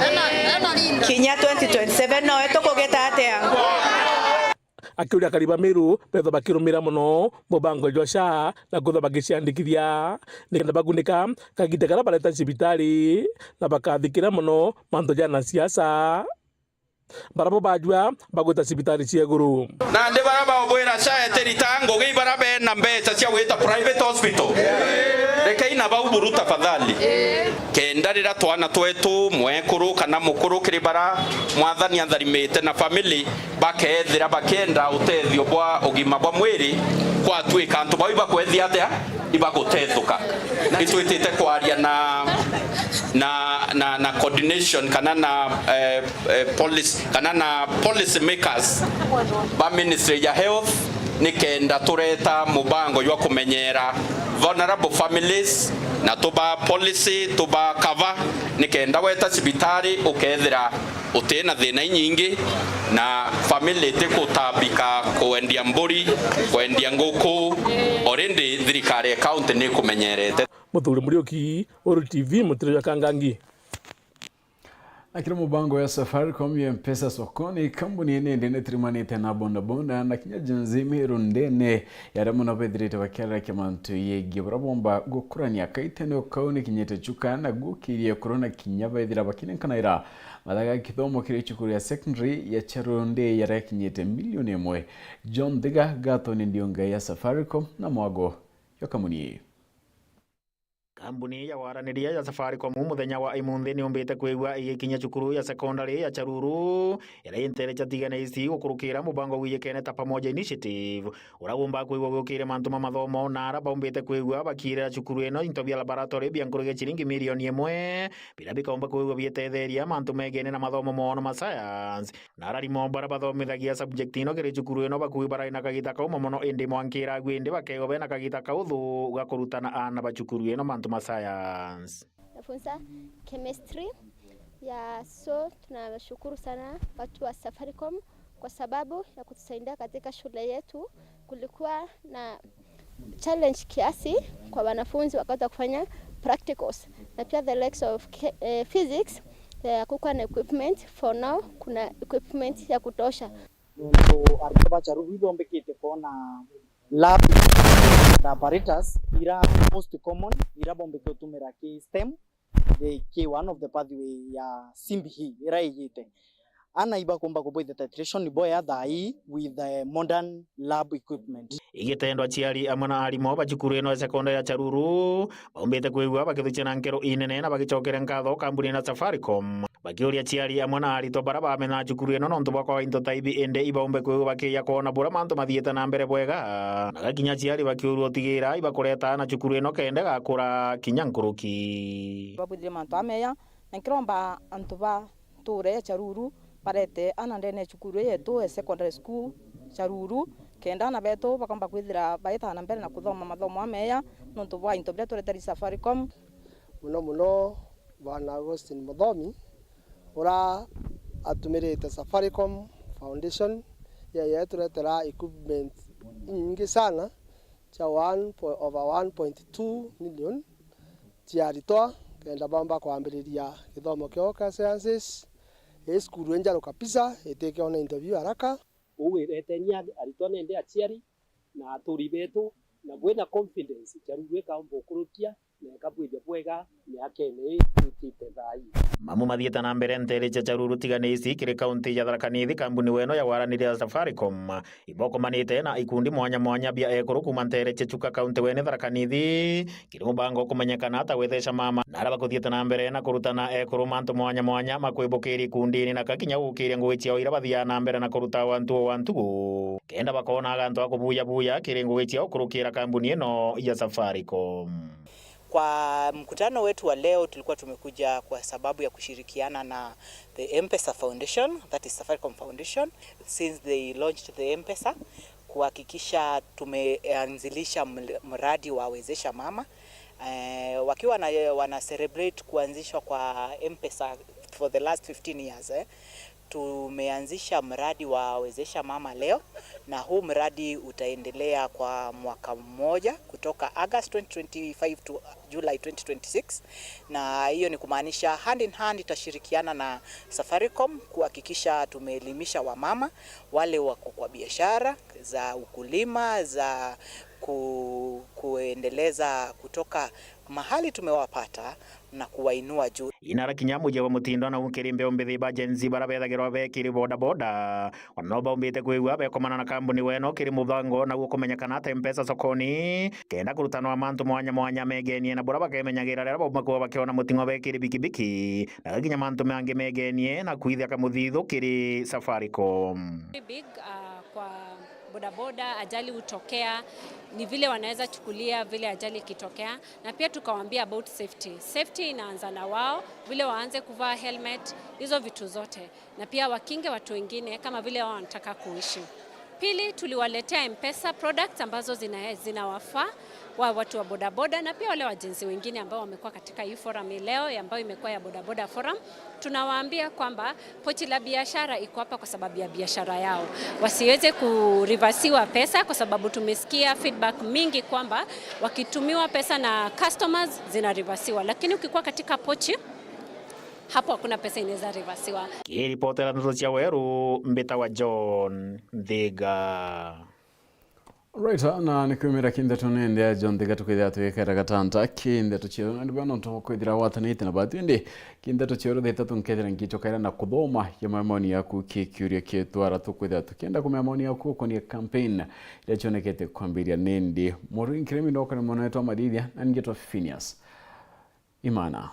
Kinya twenty twenty-seven, nowe tukugita atia? Akiuria akari ba Meru bethwa bakirumira mono mubango jwa SHA na kwithwa bagiciandikithia nikenda bagunika kagiita karia bareta cibitari na bakathikira mono mantu ja na siasa. Barabo bajua bagwita cibitari cia iguru. Nandi bara baubwira SHA etirita ngugi, bara bena mbeca cia gwita private hospital. Rekei na bau buru tafadhali. Kenda rira twana twetu, mwekuru kana mukuru, kiri bara Mwathani atharimite na family, bakethira bakienda utethio bwa ugima bwa mwiri, kwatuika antu bau ibakwethia atia? Ibagutethuka. Itwitite kwaria na, na, na, na coordination kana na, eh, eh, policy, kana na policy makers ba Ministry ya Health, nikenda tureta mubango jwa kumenyera vulnerable families, na tuba policy, tuba cover, nikenda weta cibitari ukethira uti na thina inyingi, na family itikutambika kwendia mburi, kwendia nguku, already thirikari ya county nikumenyerete. Muthuri Muriuki, Uru T V, mutiro jwa Kangangi. Na kiri mubango ya Safaricom ya Mpesa Sokoni, kambuni ino indi nitirimanite na bodaboda na kinya Gen Z Meru ndene ya aria mono bethirite bakiarakia mantu yegii buria bomba gukurania. Kaitene o kau nikinyite Chuka na gukirie kurona kinya bethira bakinenkanaira mathaga kithomo kiri cukuru ya secondary ya Charundu yaria kinyite milioni imwe. John Thiga, Gathoni Ndiunga ya Safaricom na mwago jwa kambuni ii. Kambuni ya waraniria ya Safaricom muthenya wa imunthi niumbite kwigua igikinya cukuru ya sekondari ya Charuru, iria i nteere cia Tigania East, gukurukira mubango gwijikene ta Pamoja Initiative, uria uumba kwigua gukiire mantu ma mathomo, na aria baumbite kwigua bakiirira cukuru ino into bia laboratory bia nkuruki ya ciringi milioni imwe, biria bikaumba kwigua bietetheria mantu megene na mathomo mono ma science. Na ararimu baria bathomithagia subject ino kiri cukuru ino bakuugi barai na kagita kauma mono, indi mwanka iragua indi bakeegwa bena kagita kauthu ga kurutana aana ba cukuru ino mantu ma science. Nafunza chemistry. Ya, so tunashukuru sana watu wa Safaricom kwa sababu ya kutusaidia katika shule yetu. Kulikuwa na challenge kiasi kwa wanafunzi wakati wa kufanya practicals, na pia the likes of ke-, eh, physics, eh, hakukuwa na equipment. For now kuna equipment ya kutosha. Nontu aritwa ba Charuru ithombekete kwona lab na apparatus ira most common ira bombeke gutumira ki STEM, the ki one of the pathway ya C B E ira igite. Ana ibakumba kubwithia titration boya thaa ii with the modern lab equipment. Igitendo aciari amwe na arimu ba cukuru ino ya sekondari ya Charuru baumbite kwigua bakithukia na nkero inene na bagicokera nkatho kambuni na Safaricom, bakiuria aciari amwe na aritwa baria bamenaa cukuru ino nontu bwa kwaga into ta ibi, indi ibaumbe kwigua bakiija kwona buria mantu mathiite na mbere bwega, na gakinya aciari bakiurua utigira ibakureta aana cukuru ino kenda igakura kinya nkuruki. Babwithire mantu ameya, na nkiromba antu ba ntuura ya Charuru barete aana ndene ya cukuru ii yetu ya secondary school Charuru, kenda aana betu bakomba kwithira baitaga na mbere na kuthoma mathomo ameya nontu bwa into biria tureteri Safaricom. Muno muno bwana Augustine Muthomi, Ura atumirite Safaricom Foundation, yeye turetera equipment inyingi sana cia one po-, over one point two million cia aritwa, kenda bomba kwambiriria githomo kiao kia sciences. Ii cukuru injaru kabisa, itikiona into biu haraka. Uu iretenia aritwa nende aciari na aturi betu, na bwina confidence Charuru ikaumba ukurukia na ikabwithia bwega miakene ii twitite thaa ii. Mamu mathiite na mbere nteere cia Charuru tiga ni ici kiri kaunti ya Tharaka Nithi, kambuni weno ya waraniria ya Safaricom ibokomanite na ikundi mwanya mwanya bia ekuru kuuma nteere cia Chuka kaunti wene Tharaka Nithi, kiri mubango kumenyekana ta gwetheca mama, na aria bakuthiite na mbere na kurutana ekuru mantu mwanya mwanya ma kwibukiria ikundini na kakinya gukiria ngugi ciao iria bathiaga na mbere na kuruta wantu o wa ntugu, kenda bakona gantu ga kubuyabuya kiri ngugi ciao kurukira kambuni ino ya Safaricom. Kwa mkutano wetu wa leo, tulikuwa tumekuja kwa sababu ya kushirikiana na the M-Pesa Foundation, that is Safaricom Foundation, since they launched the M-Pesa, kuhakikisha tumeanzilisha ml-, mradi wa Wezesha Mama. Eh, wakiwa na, wana celebrate kuanzishwa kwa M-Pesa for the last fifteen years, eh. Tumeanzisha mradi wa Wezesha Mama leo, na huu mradi utaendelea kwa mwaka mmoja, kutoka August twenty twenty-five to July twenty twenty-six, na hiyo ni kumaanisha hand in hand itashirikiana na Safaricom kuhakikisha tumeelimisha wamama wale wako kwa biashara za ukulima, za ku-, kuendeleza kutoka mahali tumewapata na kuwainua juu. Inara kinya muji wa mutindo na ukiri mbeu mbithi ba Gen Z bara bethagirwa bekiri boda boda, ona no baumbite kwigua bekomana na kambuni weno kiri mubango na guo kumenyekana ta M-Pesa sokoni, kenda kurutanwa mantu mwanya mwanya megenie na bura bakemenyagira riria bauma kuo bakiona muting'o bekiri bikibiki, na gakinya mantu mangi megenie na kwithia kamuthithu kiri Safaricom. Very big, uh, kwa bodaboda, ajali hutokea, ni vile wanaweza chukulia vile ajali ikitokea, na pia tukawaambia about safety. Safety inaanza na wao, vile waanze kuvaa helmet, hizo vitu zote, na pia wakinge watu wengine kama vile wao wanataka kuishi. Pili, tuliwaletea M-Pesa products ambazo zina-, zinawafaa wa watu wa bodaboda na pia wale wa Gen Z wengine ambao wamekuwa katika hii forum hii leo, ambayo imekuwa ya bodaboda forum. Tunawaambia kwamba pochi la biashara iko hapa kwa sababu ya biashara yao. Wasiweze kurivasiwa pesa, kwa sababu tumesikia feedback mingi kwamba wakitumiwa pesa na customers zinarivasiwa, lakini ukikuwa katika pochi, hapo hakuna pesa inaweza rivasiwa. Kiripotera ndeto cia Weru, mbitawa John Nthiga. Right, na ni kwimira kindeto nende ya John Nthiga tukwithira twikara gatanta kindeto cieru, na ndibona nontu kwithira watanite na batu, indi kindeto cieru theta tunkethira nkicokaira na kuthoma ya maoni yaku ki kiuria kietu ara tukwithira tukienda kumenya maoni yaku ukonie campaign iria cionekete kwambiria nindi. Murui nkirimi ndokore mwana wetu wa Mathithia, na ningitwa Phineas Imana.